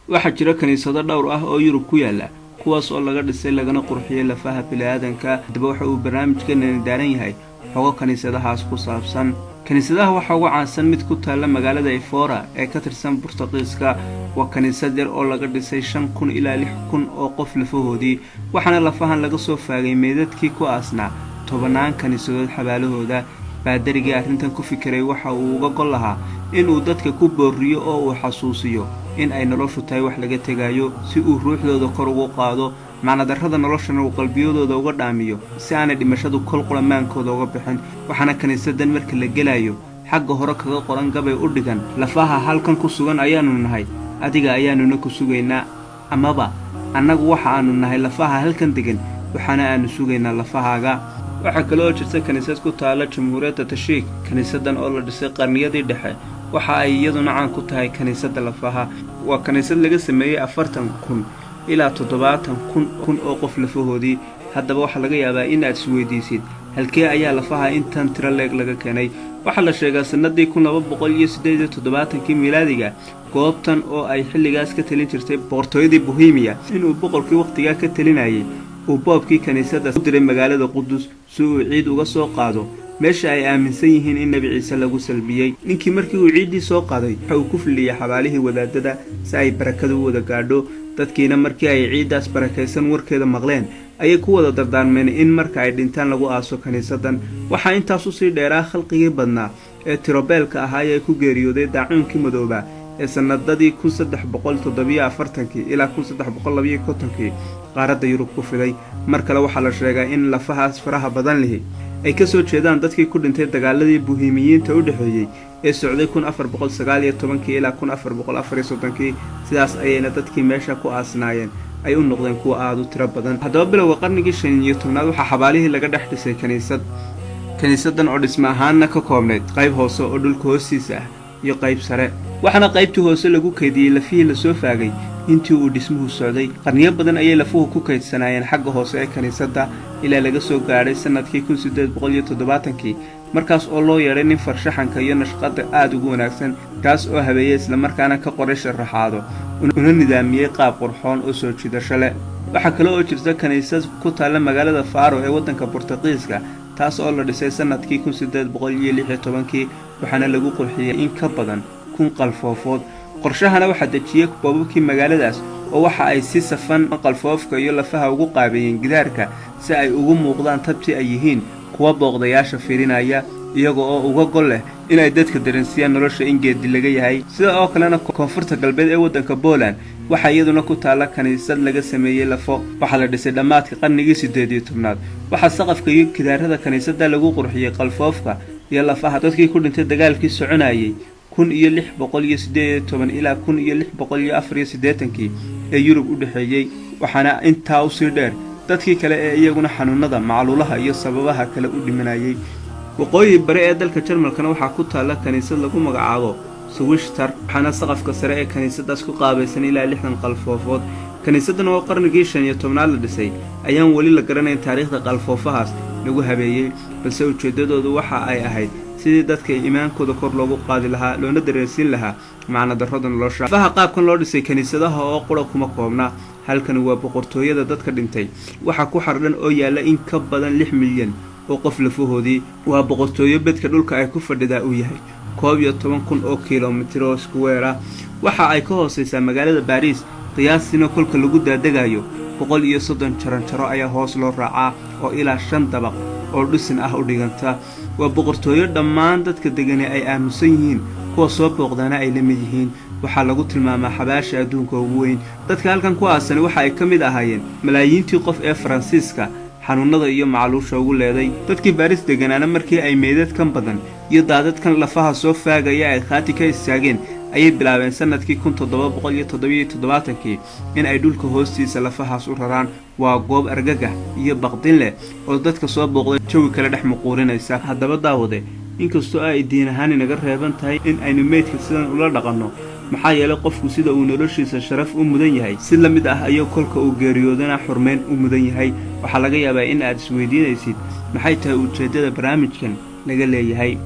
Waxaa jira kiniisado dhowr ah oo Yurub ku yaala, kuwaas oo laga dhisay lagana qurxiyey lafaha bini'aadanka. Haddaba, waxa uu barnaamijkeenani daaran yahay xogo kiniisadahaas ku saabsan. Kiniisadaha waxaa ugu caansan mid ku taalla magaalada Evora ee ka tirsan Burtaqiiska. Waa kiniisad yar oo laga dhisay 5000 ilaa 6000 oo qof lafahoodii, waxaana lafahan laga soo faagay meydadkii ku aasnaa tobannaan kiniisadood xabaalahooda. Baadarigii arrintan ku fikiray waxa uu uga gol lahaa inuu dadka ku boorriyo oo uu xasuusiyo in ay noloshu tahay wax laga tegayo, si uu ruuxdooda kor ugu qaado, macnadarrada noloshana uu qalbiyadooda uga dhaamiyo, si aanay dhimashadu kol qura maankooda uga bixin. Waxaana kiniisadan marka la gelayo xagga hore kaga qoran gabay u dhigan: "Lafaha halkan ku sugan ayaannu nahay, adiga ayaannuna ku sugaynaa," amaba "Annagu waxa aannu nahay lafaha halkan degan, waxaana aannu sugaynaa lafahaaga." Waxaa kale oo jirta kiniisad ku taalla Jamhuuriyadda Tashiik. Kiniisadan oo la dhisay qarniyadii dhexe waxa ay iyaduna caan ku tahay kiniisadda lafaha. Waa kiniisad laga sameeyey 40,000 ilaa 70,000 oo qof lafahoodii. Haddaba, waxaa laga yaabaa in aad isweydiisid: halkee ayaa lafaha intan tiro leeg laga keenay? Waxaa la sheegaa sannadii 1278-kii miilaadiga, goobtan oo ay xilligaas ka telin jirtay boqortooyadii Bohemiya, inuu boqorkii wakhtigaa ka telinayay uu boobkii kiniisadda u diray magaalada Qudus si uu ciid uga soo qaado meesha ay aaminsan yihiin in Nebi Ciise lagu salbiyey. Ninkii markii uu ciiddii soo qaaday waxa uu ku filliyey xabaalihii wadaadada si ay barakadu u wada gaadho. Dadkiina markii ay ciiddaas barakaysan warkeeda maqleen ayay ku wada dardaarmeen in marka ay dhintaan lagu aaso kiniisadan. Waxaa intaas usii dheeraa khalqigii badnaa ee tirobeelka ahaa ee ku geeriyooday daacuunkii madooba ee sannadadii 1347-kii ilaa 1352-kii qaaradda Yurub ku fiday. Mar kale waxaa la sheegaa in lafahaas faraha badan lihi ay ka soo jeedaan dadkii ku dhintay dagaaladii Buhimiyiinta u dhexeeyey ee socday 1419-kii ilaa 1434-kii. Sidaas ayayna dadkii meesha ku aasnaayeen ay u noqdeen kuwa aada u tiro badan. Haddaba, bilowga qarnigii 15aad waxaa xabaalihii laga dhex dhisay kiniisad. Kiniisadan oo dhisme ahaanna ka koobnayd qayb hoose oo dhulka hoostiisa ah iyo qayb sare, waxaana qaybtii hoose lagu kaydiyey lafihii lasoo faagay intii uu dhismuhu socday. Qarniyo badan ayay lafuhu ku kaydsanaayeen xagga hoose ee kiniisadda, ilaa laga soo gaadhay sannadkii 1870-kii, markaas oo loo yeedhay nin farshaxanka iyo nashqadda aada ugu wanaagsan, kaas oo habeeyey islamarkaana ka qoray sharaxaado una nidaamiyey qaab qurxoon oo soo jiidasho leh. Waxaa kale oo jirta kiniisad ku taalla magaalada Faro ee waddanka Bortuqiiska, taas oo la dhisay sannadkii 1816-kii, waxaana lagu qurxiyey in ka badan 1000 qalfoofood. Qorshahana waxaa dejiyey boobabkii magaaladaas, oo waxa ay si safan qalfoofka iyo lafaha ugu qaabeeyeen gidaarka si ay ugu muuqdaan tabtii ay yihiin kuwa booqdayaasha firinaya, iyaga oo uga gol leh inay dadka dareensiiyaan nolosha in geedi laga yahay. Sida oo kalena, koonfurta galbeed ee waddanka Poland waxaa iyaduna ku taalla kiniisad laga sameeyey lafo. Waxaa la dhisay dhammaadka qarnigii 18aad. Waxaa saqafka iyo gidaarada kiniisadda lagu qurxiyey qalfoofka iyo lafaha dadkii ku dhintay dagaalkii soconayay 1618 ilaa 1684-kii ee Yurub u dhexeeyey. Waxaana intaa usii dheer dadkii kale ee iyaguna xanuunada, macluulaha iyo sababaha kale u dhimanayay. Waqooyi bari ee dalka Jarmalkana waxaa ku taalla kiniisad lagu magacaabo Swishtar, waxaana saqafka sare ee kiniisadaas ku qaabaysan ilaa 60 qalfoofood. Kiniisaddan oo qarnigii 15aad la dhisay ayaan weli la garanayn taariikhda qalfoofahaas lagu habeeyey, balse ujeeddadoodu waxa ay ahayd sidii dadka iimaankooda kor loogu qaadi lahaa, loona dareensiin lahaa macnadarrada nolosha. Lafaha qaabkan loo dhisay kiniisadaha oo qura kuma koobna. Halkani waa boqortooyada dadka dhintay. Waxaa ku xardhan oo yaalla in ka badan 6 milyan oo qof lafahoodii. Waa boqortooyo bedka dhulka ay ku fadhidaa uu yahay 11,000 oo kilomitir oo square ah. Waxa ay ka hoosaysaa magaalada Baariis qiyaastiina. Kolka lagu daadegayo, 130 jaranjaro ayaa hoos loo raacaa oo ilaa shan dabaq oo dhisin ah u dhiganta. Waa boqortooyo dhammaan dadka degani ay aamusan yihiin, kuwa soo booqdaana ay la mid yihiin. Waxaa lagu tilmaamaa xabaasha adduunka ugu weyn. Dadka halkan ku aasani waxa ay ka mid ahaayeen malaayiintii qof ee Faransiiska xanuunnada iyo macluusha ugu leeday. Dadkii Baaris deganaana markii ay meydadkan badan iyo daadadkan lafaha soo faagaya ay khaati ka istaageen ayay bilaabeen sannadkii 1777-kii in ay dhulka hoostiisa lafahaas u raraan. Waa goob argagax iyo baqdin leh oo dadka soo booqday jawi kale dhex muquurinaysa. Haddaba daawade, inkastoo ay diin ahaan inaga reeban tahay in aynu meydka sidan ula dhaqanno, maxaa yeelay qofku sida uu noloshiisa sharaf u mudan yahay si la mid ah ayuu kolka uu geeriyoodana xurmeyn u mudan yahay. Waxaa laga yaabaa in aad isweydiinaysid maxay tahay ujeeddada barnaamijkan laga leeyahay.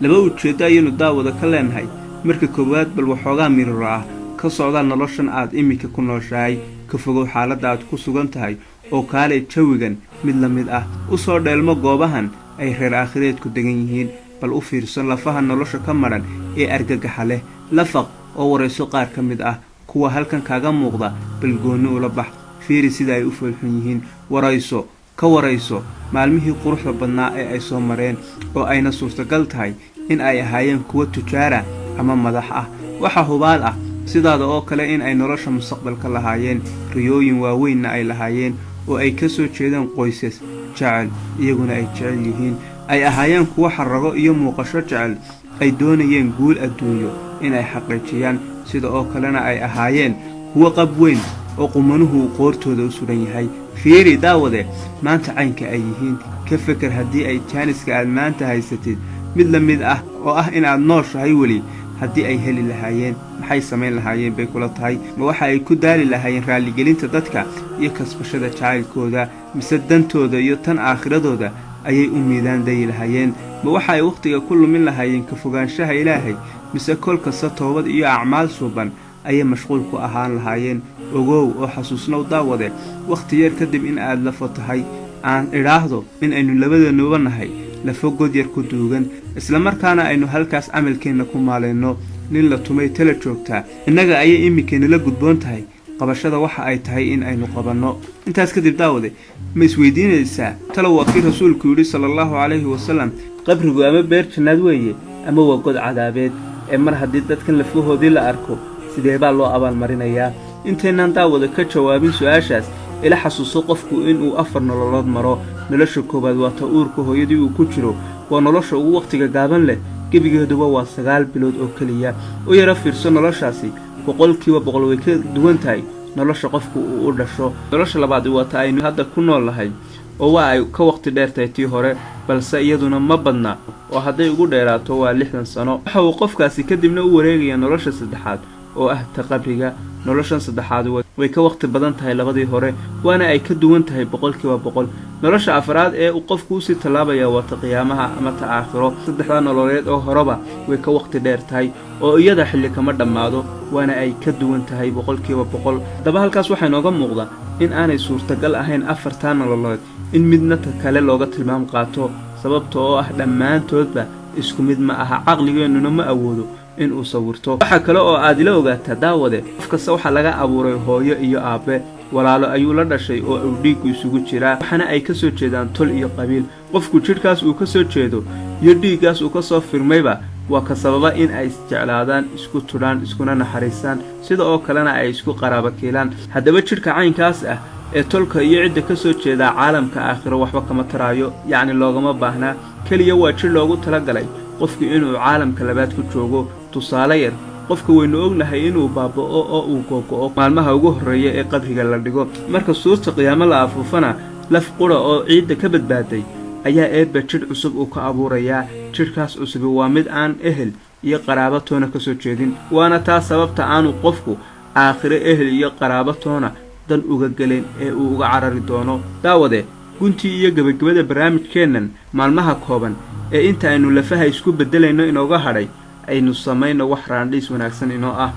Laba ujeeddo ayaynu daawada ka leenahay. Marka koowaad, bal waxoogaa miriro ah. Ka socdaal noloshan aad iminka ku nooshahay, ka fogow xaaladda aad ku sugan tahay oo kaalay jawigan mid la mid ah. U soo dheelmo goobahan ay reer aakhireedku degan yihiin. Bal u fiirso lafaha nolosha ka madhan ee argagaxa leh. Lafaq oo warayso qaar ka mid ah kuwa halkan kaaga muuqda. Bal goonni ula bax, fiiri sida ay u foolxun yihiin. Warayso, ka warayso maalmihii quruxda badnaa ee ay soo mareen, oo ayna suurtagal tahay in ay ahaayeen kuwa tujaara ama madax ah. Waxaa hubaal ah sidaada oo kale in ay nolosha mustaqbalka lahaayeen, riyooyin waaweynna ay lahaayeen, oo ay ka soo jeedeen qoysas jecel iyaguna ay jecel yihiin, ay ahaayeen kuwo xarrago iyo muuqasho jecel, ay doonayeen guul adduunyo in ay xaqiijiyaan, sida oo kalena ay ahaayeen kuwo qab weyn oo qumanuhu uu qoortooda u sugan yahay. Fiiri, daawade, maanta caynka ay yihiin. Ka feker haddii ay jaaniska aad maanta haysatid mid la mid ah, oo ah inaad nooshahay weli, haddii ay heli lahaayeen, maxay samayn lahaayeen bay kula tahay? Ma waxa ay ku daali lahaayeen raalligelinta dadka iyo kasbashada jacaylkooda, mise dantooda iyo tan aakhiradooda ayay u miidaan dayi lahaayeen? Ma waxa ay wakhtiga ku lumin lahaayeen ka fogaanshaha Ilaahay, mise kol kasta toobad iyo acmaal suuban ayay mashquul ku ahaan lahaayeen? Ogow oo xasuusnow, daawade, wakhti yar kadib in aad lafo tahay. Aan idhaahdo in aynu labadeennuba nahay lafo god yar ku duugan, islamarkaana aynu halkaas camalkeenna ku maalayno. Nin la tumay tala joogtaa. Innaga ayay iminkeenala gudboon tahay qabashada waxa ay tahay in aynu qabanno. Intaas kadib, daawade, ma isweydiinaysaa talow waa kii Rasuulku yidhi, sala Allahu calayhi wasalam, qabrigu ama beer jannaad weeye ama waa god cadaabeed? Ee mar haddii dadkan lafahoodii la arko, sidee baa loo abaalmarinayaa? Intaynaan, daawada, ka jawaabin su-aashaas, ila xasuuso qofku inuu afar nololood maro. Nolosha koowaad waa ta uurka hooyadii uu ku jiro. Waa nolosha ugu wakhtiga gaaban leh, gebigeeduba waa 9 bilood oo keliya. U yaro fiirso, noloshaasi 100% way ka duwan tahay nolosha qofku uu u dhasho. Nolosha labaad waa ta aynu hadda ku nool nahay, oo waa ay ka wakhti dheer tahay tii hore, balse iyaduna ma badna, oo hadday ugu dheeraato waa 60 sano. Waxa uu qofkaasi kadibna u wareegaya nolosha saddexaad, oo ah ta qabriga. Noloshan saddexaad way ka wakhti badan tahay labadii hore, waana ay ka duwan tahay 100%. Nolosha afraad ee uu qofku usii tallaabaya waa ta qiyaamaha ama ta aakhiro. Saddexdaa nololeed oo horeba way ka wakhti dheer tahay, oo iyada xilli kama dhammaado, waana ay ka duwan tahay 100%. Haddaba halkaas waxaa inooga muuqda in aanay suurtagal ahayn afartaa nololeed in midna ta kale looga tilmaam qaato, sababta oo ah dhammaantoodba isku mid ma aha, caqligeennuna ma awoodo in uu sawirto. Waxaa kale oo aad ila ogaataa, daawade, qof kasta waxaa laga abuuray hooyo iyo aabbe. Walaalo ayuu la dhashay oo uu dhiiggu isugu jiraa, waxaana ay ka soo jeedaan tol iyo qabiil. Qofku jidhkaas uu ka soo jeedo iyo dhiiggaas uu ka soo firmayba waa ka sababa in ay isjeclaadaan, isku tudhaan, iskuna naxariistaan, sida oo kalena ay isku qaraabakiilaan. Haddaba jidhka caynkaas ah ee tolka iyo cidda ka soo jeedaa caalamka aakhiro waxba kama taraayo, yacni loogama baahnaa. Keliya waa jidh loogu talagalay qofku inuu caalamka labaad ku joogo. Tusaale yar, qofka waynu ognahay inuu baaba'o oo uu googo'o maalmaha ugu horreeya ee qabriga la dhigo. Marka suurta qiyaamo la afuufana, laf qura oo ciidda ka badbaaday ayaa Eebba jidh cusub uu ka abuurayaa. Jidhkaas cusubi waa mid aan ehel iyo qaraabo toona ka soo jeedin, waana taa sababta aanu qofku aakhiro ehel iyo qaraabo toona dan uga gelin ee uu uga carari doono. Daawade, guntii iyo gebagabada barnaamijkeennan, maalmaha kooban ee inta aynu lafaha isku beddelayno inooga hadhay, aynu samayno wax raandhiis wanaagsan inoo ah.